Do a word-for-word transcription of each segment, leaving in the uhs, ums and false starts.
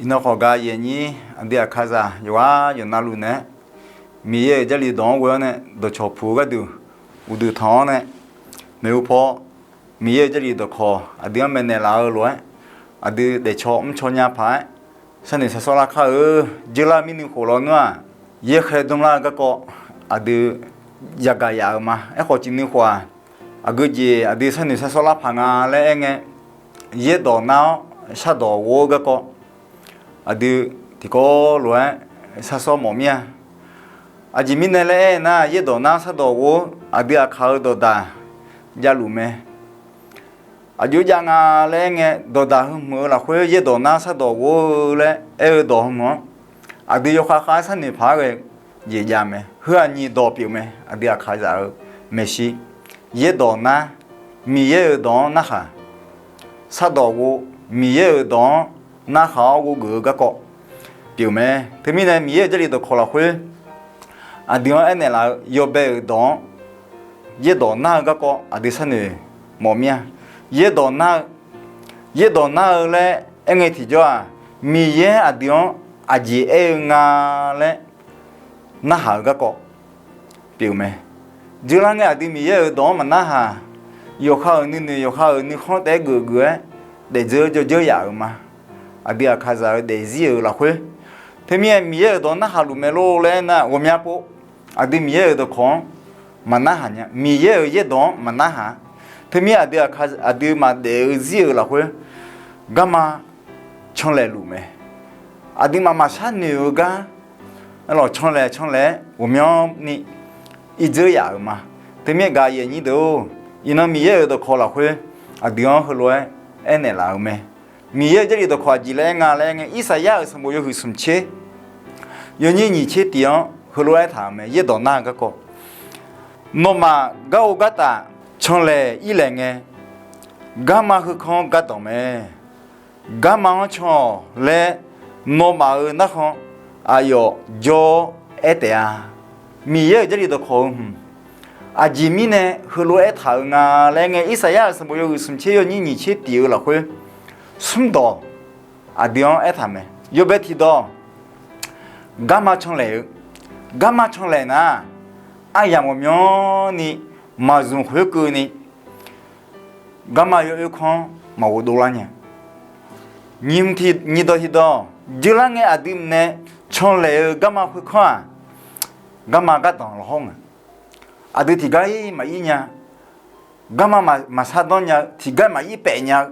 Iqnan khawf gaq yaeq nyir aqdui aqkaqzaq yawqghaq yawqnavluf naeq-aer, Miqyaer-euq Jarlif dawq-anr ghoe-awr nae dawqcawq puq-eu gharduq uqduq tanq-awr nae, maeqhu paw Miqyaer-euq Jarlif dawqkawq aqdui-anr maeqnaeq laf-eu lof-aer, aqdui daefcaw mrcaw nya paq-aer sharnoeq sharsawr lar kar-eu. Jeurlar mirnuikhof lawnmr-aq, yaerkhaer dmrlar-eu garkawv aqdui yagaq yaf-euq ma. Aerkhawf, ciq nuikhof-aq, aqgeu jeq aqdui sharnoeq sharsawr lar paq nga laer aerngae, yaerdawq nar-awr shardawq ghov-eu garkawv aqdui tiqkawv lof-aer sharsawr mawf mir-a. Aqjeq mirnae laer aernar, yaerdawq nar shardawq ghov-eu aqdui aqkaq-eu dawqdaq javluf mae. Aqjox jav nga laer aerngae, dawqdaq heu hmq-eu lafkhoer yaerdawq nar shardawq ghov-eu laer aer-eu dawq heu hmq-anr, aqdui yawkhav khav-aer sharnoeq paq-aer ghae jeq jav mae. Heu-aq nyiq dawq pyeuf mae, aqdui aqkaqzaq-euq maeqshi. Yaerdawq nar, Miqyaer-euq dawq-anr narhaq. Shardawq ghov, Miqyaer-euq dawq-anr narhaq-awr ghovgeuf-eu garkawv pyeuf mae. Teumirnae Miqyaer-euq Jarlif dawqkawq lafkhoer aqdui-anr aernaeq laf-eu yawbae-euq dawq-anr yaerdawq nar-eu garkawv aqdui sharnoeq mawf mir-a. Yaerdawq nar-eu, yaerdawq nar-eu laer aerngae tiqjawr-aq, Miqyaer aqdui-anr aqjeq aer-eu nga laer narhaq-eu garkawv pyeuf mae. Dzeurlar ngae aqdui Miqyaer-euq dawq-anr maqnarhaq, yawqha-euq nuinoeq yawqha-euq nuikhanr taef-aer geufgeuf-aer daefdzeur jawrdzeur yaf-euq ma. Aqdui aqkaqzaq-euq daefzir-euq lafkhoer, teumir-aer Miqyaer-euq dawq narhaq luf mae lor laer aernar, ghawqmya pov aqdui Miqyaer-euq dawqkawq-anr maqnarhaq nya, Miqyaer-euq yaerdawq-anr maqnarhaq. Teumir aqdui aqkaq, aqdui maqdaef-eu zir-euq lafkhoer garma canlaeq luf mae. Aqduimaf maqshar noeq-eu gar, lawq canlaeq canlaeq-aer ghawqmyanrni irdzeur yaf-euq ma. Teumir-aer gaq yaeq nyir deuq-or, iqnan Miqyaer-euq dawqkawq lafkhoer aqdui-anr heulof-aer aernaeq laf-euq mae. Miqyaer-euq Jarlif dawqkawq aqjeq laer aer nga laer aerngae, Irsaqyar-euq sanqbof yawhuiq smq tser yawnyir nyiq tser tiq-anr heulof-aer aertaq-euq mae. Yaerdawq nar-eu garkawv, nawmaf gar ov gar taf canlaeq ir laeq ngae, garma heukanr-anr gardanq mae. Garma-anr can-awq laer nawmaf-euq narkhan aqyawf jawr-awr aer taef-a. Miqyaer-euq Jarlif dawqkawq-eu hmq aqjeq mirnae heulof-aer aertaq-euq nga laer ngae, Irsaqyar-euq sanqbof yawhuiq smq tser yawnyir nyiq tser tiq-eu lafkhoer smrdawq aqdui-anr aertaq mae. Yawbae tiqdawq, garma canlaeq-eu, garma canlaeq nar, aryamq ghawqmyanrni maqzmq khoerkeuvni garma yawoer kanr maqghov dovlar nya. Nyiq dawq tiqdawq, dzeurlar ngae aqdui nae canlaeq-eu garma khoerkanr-aq, garma gardanq lawhawr nga. Aqdui tiqgar ir maqir nya, garma maqshar danr nya-eu, tiqgar maqir paef nya-eu,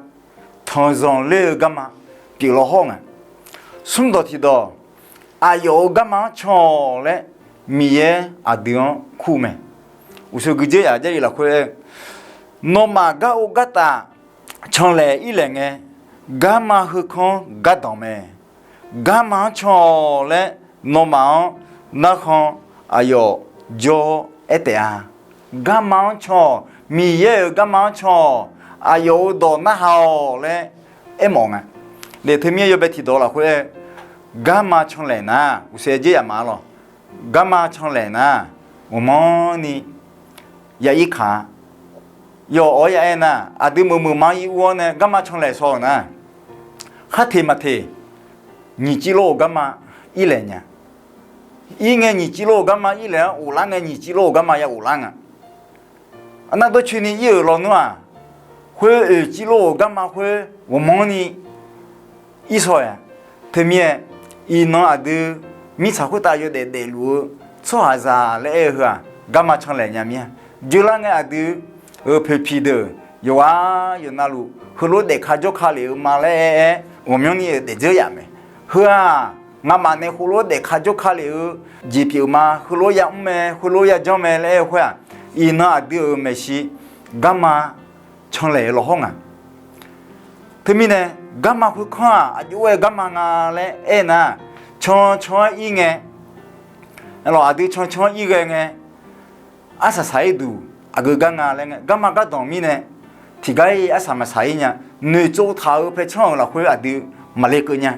tanqzanq ler-eu garma pyeuf lawhawr nga. Smrdawq tiqdawq, aqyawf-euq garma-anr can-awq laer Miqyaer aqdui-anr kur mae. Uqshoe guiqdzer yaf Jarlif lafkhoer aer-eu, nawmaf gar ov gar taf canlaeq ir laeq ngae, garma heukanr gardanq mae. Garma-anr can-awq laer nawmaf-anr narkhan aqyawf jawr-awr aer taef-a. Garma-anr can-awq, Miqyaer-euq garma-anr can-awq, aqyawf-euq dawq narhaq-awq laer aermawf nga. Teumir-aer yawbae tiqdawq lafkhoer aer-eu, garma canlaeq nar, uqshoe dzer yaf ma lawq. Garma canlaeq nar, ghawqmanrni ya ir kaq-a. Yawf awr ya aer nar, aqdui meuq meuq ma ir ur-awr nae garma canlaeq shaw-euq nar, khar teq maq teq nyiq cir lor-euq garma ir laeq nya. Ir ngae nyiq cir lor-euq garma ir laeq-anr ghoflar ngae nyiq cir lor-euq garma ya ghoflar nga. Arnar dawrcoeni ir-euq lawnmr-aq, khoer oeq cir lor-euq garma khoer ghawqmanrni ir shaw-a. Teumirnae, iqnan aqdui mirtsaq khoertav yawdaef daefluf-eu tsawrhaqzaq laer aer-eu heu-aq, garma canlaeq nya mir-a. Dzeurlar ngae aqdui-euq poeqpiq deuq yawqghaq yawqnavluf heulof-aer daefka jawrka lef-eu ma laer aer-aer ghawqmyanrni-euq daefdzeur yaf mae. Heu-aq, ngamaf nae heulof-aer daefka jawrka lef-eu jeq pyeuf ma, heulof-aer yamr mae, heulof-aer yajanr mae laer aer-eu khoer-aq, iqnan aqdui-euq maeqshi garma canlaeq-eu lawhawr nga. Teumirnae, garma khoerkanr-aq aqjox-aer garma nga laer aernar, cancan-aer ir ngae, lawq aqdui cancan-aer ir ghae ngae, arsaq saq-ir duq aqgeu gar nga laer ngae, garma gardanq mirnae, tiqgar-ir arsaq maqsaq-ir nya. Noeqtsov taq-euq paercanr-euq lafkhoer aqdui maqle keuv nya.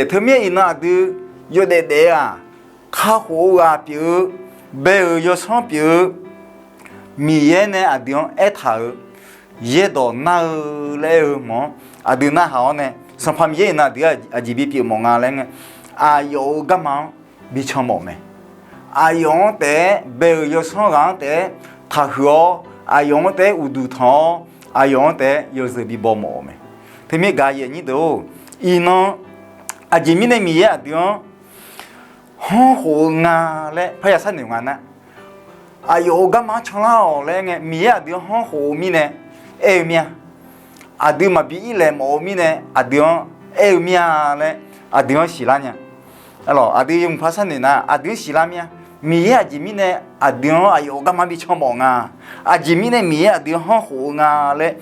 Teumirnae iqnan aqdui yawdaef daef-eu-aq, kakhof-eu ghaq pyeuf-eu, bae-euq yawsanr pyeuf-eu, Miqyaer nae aqdui-anr aertaq-euq yaerdawq nar-eu laer aer-eu hmq-anr aqdui narhaq-awr nae, Sanqpaq Miqyaer iqnan aqdui-anr aqjeq bipyeuf mawf nga laer ngae, aqyawf-euq garma-anr bican mawf-euq mae. Aqyawf-anr taef-aer bae-euq yawsanr ghaq-anr taef-aer taqhuiq-awr, aqyawf-anr taef-aer uqduq tanq-awr, aqyawf-anr taef-aer yawzeu bibaw mawf-euq mae. Teumirnae gaq yaeq nyir deuq-or, iqnan aqjeq mirnae Miqyaer aqdui-anr hanrkhof-eu nga laer parya sharnoeq nga nar, aqyawf-euq garma-anr canlar-awq laer ngae, Miqyaer aqdui-anr hanrkhof-eu mirnae aer-eu mir-a. Aqdui maqbi irlaeq mawf-eu mirnae aqdui-anr aer-eu mir-a laer aqdui-anr siqlar nya. Aqdui yawmuiq par sharnoeq nar, aqdui-anr siqlar mir-a. Miqyaer aqjeq mirnae aqdui-anr aqyawf-euq garma bican mawf nga. Aqjeq mirnae Miqyaer aqdui-anr hanrkhof-eu nga laer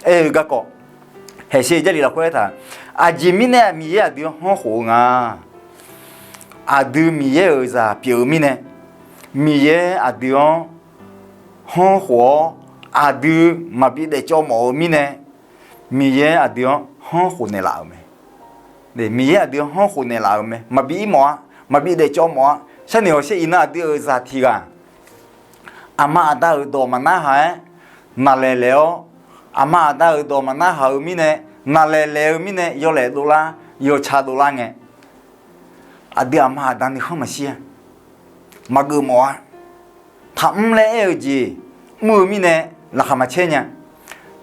aer-eu garkawv, haeqsher Jarlif lafkhoer aertaq, aqjeq mirnae Miqyaer aqdui-anr hanrkhof-eu nga. Aqdui Miqyaer-euq zaq pyeuf-eu mirnae, Miqyaer aqdui-anr hanrkhof-awr, aqdui maqbi daefcawv mawf-eu mirnae, Miqyaer aqdui-anr hanrkhof naeqlaf-euq mae. Miqyaer aqdui-anr hanrkhof naeqlaf-euq mae. Maqbi ir mawf-a, maqbi daefcawv mawf-a. Sharnoeq hawsher iqnan aqdui-euq zaq tiq ghaq aqma aqda-euq dawq maqnarhaq-aer naqlaeq laeq-awr, aqma aqda-euq dawq maqnarhaq-eu mirnae, naqlaeq laeq-eu mirnae yawlaeq dovlar, yawca dovlar ngae, aqdui aqma aqda nuikhanr maqshir-a, maqgeuf mawf-a. Taqmr laer aer-eu jeq mr-eu mirnae laqkhaq maqcaer nya.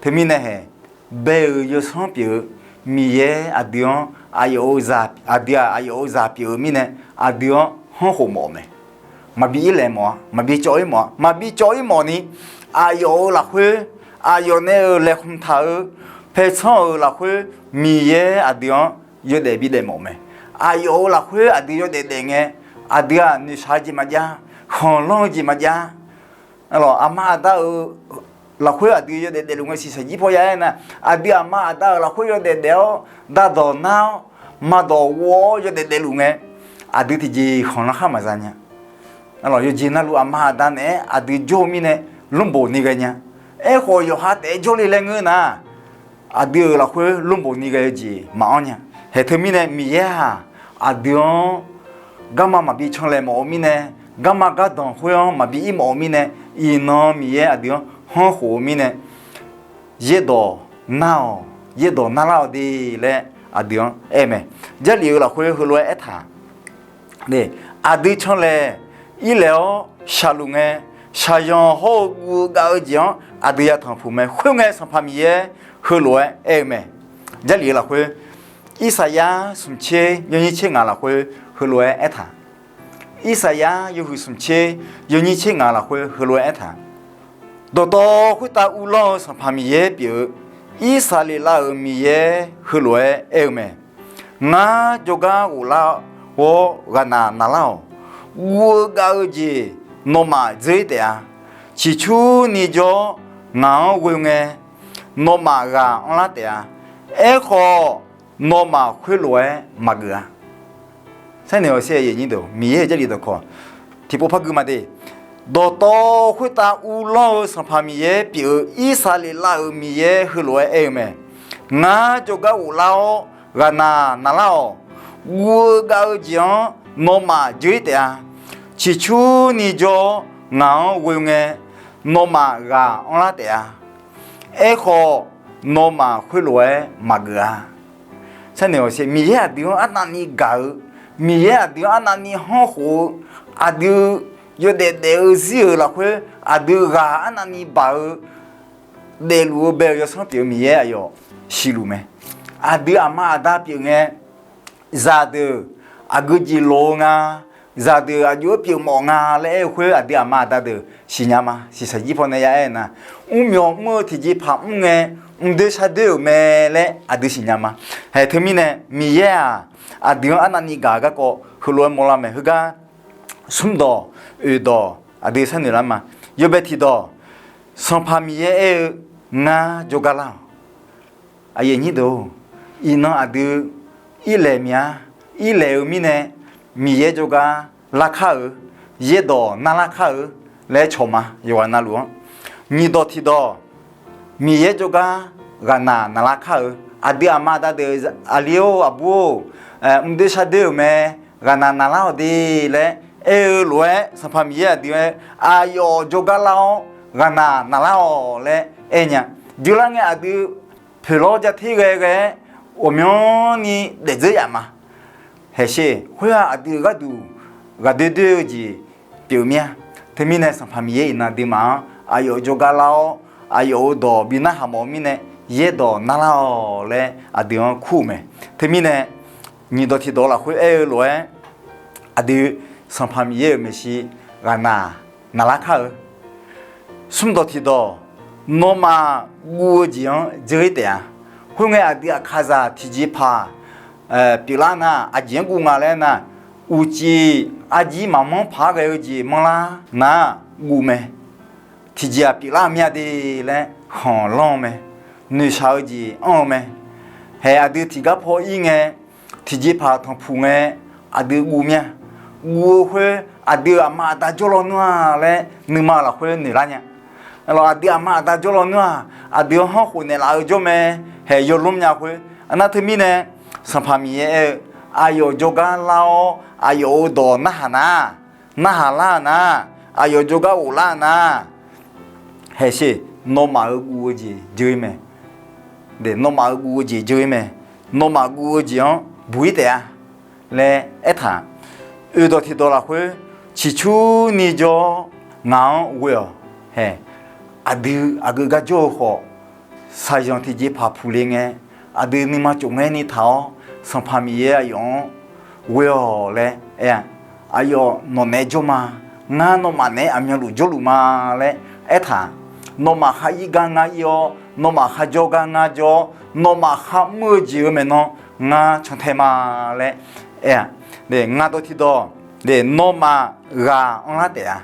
Teumirnae hae, bae-euq yawsanr pyeuf-eu Miqyaer aqdui-anr, aqdui-aq aqyawf-euq zaq pyeuf-eu mirnae, aqdui-anr hanrkhof mawf-eu mae. Maqbi irlaeq mawf-a, maqbi cawv ir mawf-a. Maqbi cawv ir mawf ni, aqyawf-euq lafkhoer, aqyawf nae-euq laeqhmq taq-eu paertsanr-euq lafkhoer, Miqyaer aqdui-anr yawdaef bidaef mawf-eu mae. Aqyawf-euq lafkhoer aqdui yawdaef daef ngae, aqdui-aq noeqshaq-eu jeq maqjav, khanqlanr-eu jeq maqjav. Aqma aqda-euq lafkhoer aqdui yawdaef daefluf ngae shiqshaq jir paw ya aer nar, aqdui aqma aqda-euq lafkhoer yawdaef daef-awr, dardawq nar-awr, maqdawq ghov-awr yawdaef daefluf ngae, aqdui tiqjeq khanqlanr khar maqza nya. Yawqjeq navluf aqma aqda naeq-aer aqdui jawr-eu mirnae lmrboq ni ghae nya. Aerkhawf yawqha taef-aer jawrle laer ngeur nar, aqdui-euq lafkhoer lmrboq ni ghae-eu jeq maqanr nya. Haeq teumirnae Miqyaer-aq, aqdui-anr garma maqbi canlaeq mawf-eu mirnae, garma gardanq khoer-anr maqbi ir mawf-eu mirnae, iqnan Miqyaer aqdui-anr hanrkhof-eu mirnae, yaerdawq nar-awq, yaerdawq narlar-awq de laer aqdui-anr aer mae. Jarlif-euq lafkhoer heulof-aer aertaq, aqdui canlaeq irlaeq-awr shaqluf ngae, shaqzanq hawr-eu guv-eu gav-eu jeq-anr aqdui yatanq puq mae. Khoerngae Sanqpaq Miqyaer heulof-aer aer-eu mae. Jarlif-eu lafkhoer, Irsaqyar smq tser yawnyir tser ngaq lafkhoer heulof-aer aertaq. Irsaqyar yawhuiq smq tser yawnyir tser ngaq lafkhoer heulof-aer aertaq. Dawqtawv khoertav uvlanr-eu Sanqpaq Miqyaer pyeuf-eu, Irsaqleqlav-euq Miqyaer heulof-aer aer-eu mae. Ngar jawrgar ghoflar-awr ghaqnaq naqlar-awq. Guv-eu gav-eu jeq nawmaf dzeur-ir taef-a. Ciqcurni jawr-awr ngaq-anr ghoe ngae, nawmaf ghaq anrlar taef-a. Aerkhawf, nawmaf khoerlof-aer maqgeuf-a. Sharnoeq-awq sher, Miqyaer-euq Jarlif dawqkawq tiqpov par gui ma de. Dawqtawv khoertav uvlanr-eu Sanqpaq Miqyaer pyeuf-eu, Irsaqleqlav-euq Miqyaer heulof-aer aer-eu mae. Ngar jawrgar ghoflar-awr ghaqnaq naqlar-awq. Guv-eu gav-eu jeq-anr nawmaf dzeur-ir taef-a. Ciqcurni jawr-awr ngaq-anr ghoe ngae, nawmaf ghaq anrlar taef-a. Aerkhawf, nawmaf khoerlof-aer maqgeuf-a. Sharnoeq-awq sher, Miqyaer aqdui-anr arnavni gaq-eu, Miqyaer aqdui-anr arnavni hanrkhof-eu, aqdui yawdaef daef-eu zir-euq lafkhoer aqdui ghaq arnavni baq-eu, daefluf-eu bae-eu yawsanr pyeuf-eu Miqyaer aqyawf siqluf mae. Aqdui aqma aqda pyeuf ngae, zaqdeuq aqgeu jeq loq-eu nga, zaqdeuq aqjox-aer pyeuf mawf nga laer aer-eu khoer aqdui aqma aqda deuq siqnya ma. Shiqshaq jir pawnae ya aer-eu nar, mrmyawq mr-eu tiqjeqpaq mr ngae, mqdoe shardoe-euq mae laer aqdui siqnya ma. Haeq teumirnae Miqyaer-aq, aqdui-anr arnavni gaq-eu garkawv heulof-aer mawrlar mae. Heugar smrdawq oeqdawq aqdui sharnoeq lar ma. Yawbae tiqdawq, Sanqpaq Miqyaer aer-eu, ngar jawrgar lar-awq. Aqyuif aqnyir deuq-or, iqnan aqdui irlaeq miq-ar. Irlaeq-eu mirnae Miqyaer jawrgar larkar-eu, yaerdawq narlar kar-eu laer cawq ma, yawqghaq navluf-anr. Nyiqdawq tiqdawq, Miqyaer jawrgar ghaqnaq naqlar kar-eu, aqdui aqma aqda deuq aqli-or aqbur-or, mqdoe shardoe-euq mae, ghaqnaq naqlar-awq de laer aer-eu lof-aer, Sanqpaq Miqyaer aqdui-aer aqyawf jawrgar lar-awr ghaqnaq naqlar-awq laer aer nya. Dui lar ngae aqdui poeqlawr ja ter ghae ghae-aer ghawqmyanrni daefdzeur yaf ma. Haeqsher, khoer-aq aqdui-euq gharduq ghaqdoer doer-eu jeq pyeuf mir-a. Teumirnae Sanqpaq Miqyaer iqnan aqduimaf-anr aqyawf jawrgar lar-awr, aqyawf-euq dawq bi narhaq mawf-eu mirnae, yaerdawq narlar-awq laer aqdui-anr kur-euq mae. Teumirnae nyiq dawq tiq dawq lafkhoer aer-eu lof-aer, aqdui Sanqpaq Miqyaer-euq maeqshi ghaqnaq naqlar kar-eu. Smr dawq tiq dawq, nawmaf guv-eu jeq-anr dzeur-ir taef-a. Khoerngae aqdui aqkaqzaq tiqjeqpaq pyeuflar nar, aqjeq-anr guv nga laer nar, uqcif arjir maqmanr paq-aer ghae-eu jeq manrlar nar guv mae. Tiqjeq-aq pyeuflar-eu mir-a de laer khanqlanr-eu mae. Noeqshaq-eu jeq anr-eu mae. Haeq aqdui tiqgar paw ir ngae, tiqjeqpaq tanqpuq ngae, aqdui guv mir-a. Guv-eu khoer aqdui-euq aqma aqda jawr lawnmr-a laer nuima lafkhoer noeqlar nya. Aqdui aqma aqda jawr lawnmr-aq, aqdui-anr hanrkhof naeqlaf-eu jawr mae. Haeq yawlmr nya khoer, aqnar teumirnae Sanqpaq Miqyaer aer-eu, aqyawf jawrgar lar-awr aqyawf-euq dawq narhaq nar, narhaq lar-eu nar, aqyawf jawrgar ghoflar-eu nar, haeqsher, nawmaf-euq guv-eu jeq dzeur-ir mae. Nawmaf-euq guv-eu jeq dzeur-ir mae. Nawmaf guv-eu jeq-anr buq-ir taef-a laer aertaq. Oeq dawq tiq dawq lafkhoer, ciqcurni jawr-awr ngaq-anr ghoe-awq. Haeq, aqdui aqgeu gar jawr-eu khawf, shaqzanq tiqjeqpaq puqle ngae, aqdui nuima tsof ngaer ni taq-awr Sanqpaq Miqyaer aqyawf-anr ghoe-awq laer aer-a. Aqyawf nawq naeq-aer jawr ma. Ngar nawmaf naeq-aer aqmyanluf jawrluf ma laer aertaq. Nawmaf khar ir gar ngar ir-awr, nawmaf khar jawr gar ngar jawr-awr, nawmaf khar mr-eu jeq-euq maeqnan ngar cantae ma laer aer-a. Ngaq dawq tiq dawq, nawmaf ghaq anrlar taef-a.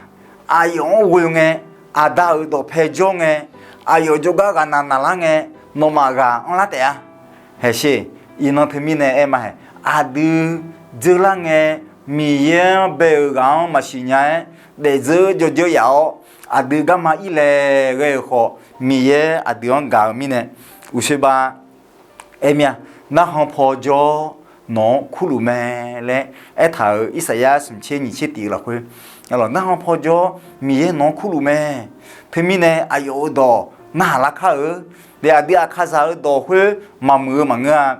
Aqyawf-anr ghoe ngae, aqda-euq dawqpae jawr ngae, aqyawf jawrgar ghaqnaq naqlar ngae, nawmaf ghaq anrlar taef-a. Haeqsher, iqnan teumirnae aer ma haeq, aqdui dzeurlar ngae, Miqyaer-anr bae-euq ghaq-anr maqsiq nya-aer daefdzeur jawrdzeur yaf-awr, aqdui garma ir laeq ghae-euq khawf, Miqyaer aqdui-anr gaq-eu mirnae, uqshoe ba aer mir-a. Narkhan paw jawr-awr nawq-anr kurluf mae laer aertaq-euq Irsaqyar smq tser nyiq tser tif-eu lafkhoer, narkhan paw jawr-awr Miqyaer nawq-anr kurluf mae. Teumirnae aqyawf-euq dawq narhaq lar kar-eu. Aqdui aqkaqzaq-euq dawq khoer maqmuiq-eu maqngeur-a.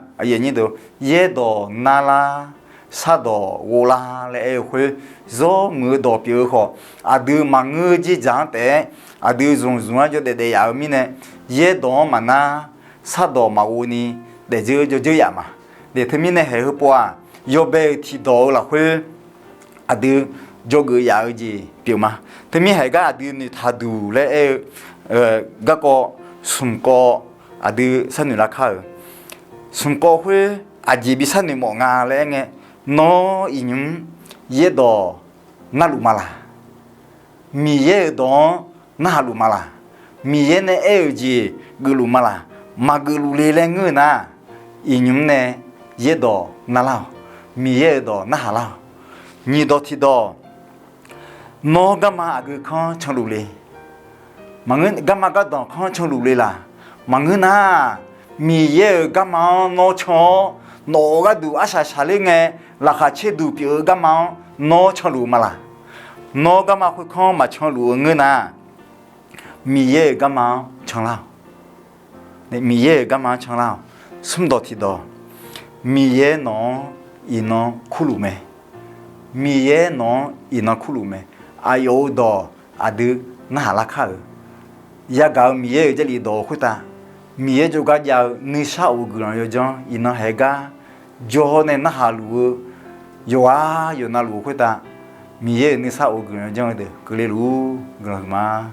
Yaerdawq narlar, shardawq ghoflar laer aer-eu khoer, zawr muiq-eu dawq pyeuf-eu khawf, aqdui maqngeur-eu dzerdzaq-anr taef-aer, aqdui zmqzmq-anr jawr daefdaef yaf-eu mirnae, yaerdawq-anr maqnar, shardawq maqghov ni daefdzeur jawrdzeur yaf ma. Teumirnae haeq heupov-aq, yawbae-euq tiqdawq-eu lafkhoer aqdui dzawgeuf yaf-eu jeq pyeuf ma. Teumir haeq gar aqdui noeqtaq duq laer aer-eu garkawv smq kawv aqdui sharnoeq lar kar-euq. Smq kawv khoer aqjeq bi sharnoeq mawf nga laer aer ngae, nawr iqnymr yaerdawq narluf ma laq? Miqyaer-euq dawq-anr narhaq luf ma laq? Miqyaer nae aer-euq jeq geufluf ma laq? Maqgeufluf le laer ngeur-eu nar, iqnymr nae yaerdawq narlar-awq. Miqyaer-euq dawq narhaq lar-awq. Nyiq dawq tiqdawq, nawr garma aqgeu kanr canluf le? Maqngeur, garma gardanq kanr canluf le laq? Maqngeur nar, Miqyaer-euq garma-anr nawr can-awr, nawq-euq gharduq arsaq saqler ngae, laqkhaq caerduq pyeuf-eu garma-anr nawr canluf ma laq? Nawr garma khoerkanr maqcanluf-eu ngeur nar, Miqyaer-euq garma-anr canlar-awq. Miqyaer-euq garma-anr canlar-awq. Smrdawq tiqdawq, Miqyaer nawq-anr iqnan kurluf mae. Miqyaer nawq-anr iqnan kurluf mae. Aqyawf-euq dawq aqdui narhaq lar kar-euq. Yagaq-euq Miqyaer-euq Jarlif dawq-eu khoertav, Miqyaer jawrgar jav-eu nuisar of-eu guiqlanq yawdzanr iqnan haeq gar jawr-awr nae narhaq luf-eu, yawqghaq yawqnavluf-eu khoertav, Miqyaer-euq nuisar of-eu guiqlanq yawdzanr-eu deuq keuvle luf-ur. Guiqlanq huiqma.